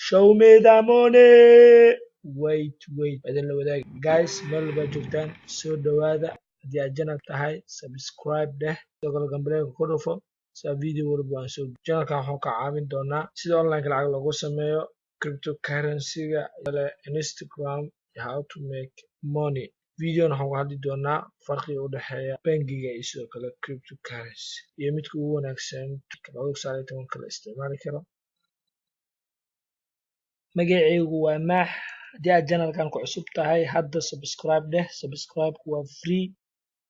Show me the money. Wait, wait, idin la wadaagi. Guys, meel walbaa joogtaan, soo dhawaada. Haddii aad channel tahay, subscribe dheh, sidoo kale gambaleelka ku dhufo saa video walba aan soo. Channelkan waxuu ka caawin doonaa sida online lacag loogu sameeyo, cryptocurrency-ga, Instagram iyo how to make money. Videon waxaan ku hadli doonaa farqiga u dhexeeya bangiga iyo sidoo kale cryptocurrency iyo midka ugu wanaagsan 2019-ka la isticmaali karo. Magacaygu waa Maax. Haddii aad channelkan ku cusub tahay, hadda subscribe dheh. Subscribe waa free.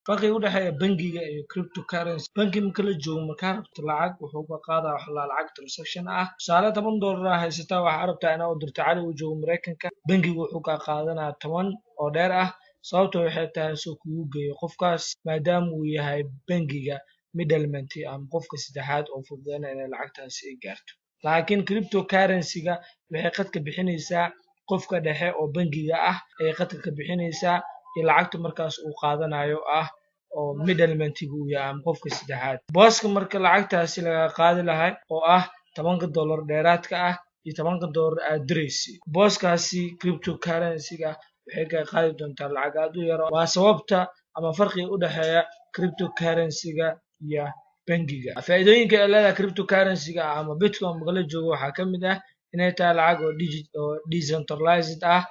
Farqiga u dhexeeya bangiga iyo cryptocurrency: bangi marka la joogo, markaa rabto lacag, wuxuu ka qaadaa wax la lacag transaction ah. Tusaale, $10 aa haysataa, waxaa rabtaa inaad u dirto Cali uu joogo Maraykanka. Bangigu wuxuu kaa qaadanaa 10 oo dheer ah. Sababta waxay tahay soo kugu geeyo qofkaas, maadaama uu yahay bangiga middleman ama qofka saddexaad oo fududeynaya inay lacagtaasi ay gaarto. Laakiin cryptocurrency-ga waxay qadka bixinaysaa qofka dhexe oo bangiga ah ayay qadka ka bixinaysaa iyo lacagta markaas uu qaadanayo ah oo middlementiga uu yahay ama qofka saddexaad. Booska marka lacagtaasi laga qaadi lahay oo ah $10 dheeraadka ah iyo $10 aad diraysi, booskaasi cryptocurrency-ga waxay ka qaadi doontaa lacag aad u yar. Waa sababta ama farqiga u dhexeeya cryptocurrency-ga iyo bangiga. Faa'iidooyinka ay leedahay cryptocurrency-ga ama Bitcoin marka la joogo waxaa ka mid ah inay tahay lacag oo digit oo decentralized ah,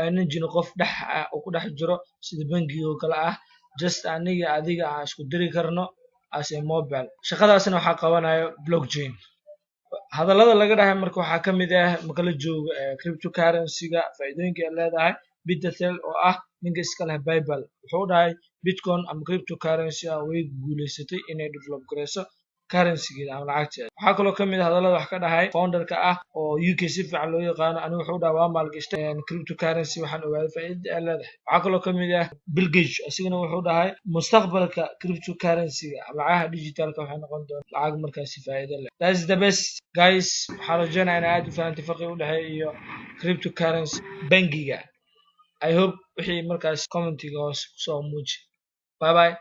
aynan jirin qof dhex ah oo ku dhex jiro sida bangiga oo kale ah. Just aniga adiga aan isku diri karno as a mobile. Shaqadaasna waxaa qabanayo blockchain. Hadallada laga dhahay marka waxaa ka mid ah, marka la joogo cryptocurrency-ga faa'iidooyinka ay leedahay, Peter Thiel oo ah ninka iska leh PayPal wuxuu dhahay Bitcoin ama cryptocurrency ah way guuleysatay inay develop gareyso currency-geeda ama lacagteeda. Waxaa kaloo kamid ah hadallada wax ka dhahay founderka ah oo UK si fiican loo yaqaano. Anigu wuxuu dhahay waa maalgashtay cryptocurrency, waxaan ogaaday faa'iidada ay leedahay. Waxaa kaloo kamid ah Bill Gates, asigana wuxuu dhahay mustaqbalka cryptocurrency-ga ama lacagaha digitalka waxay noqon doona lacag markaasi faa'iido leh. That's the best, guys. Waxaan rajeynaya inaa aad u fahantay farqiga u dhexeeya iyo cryptocurrency, bangiga. I hope wixii markaas commentiga hoose kusoo muuji. Bye bye.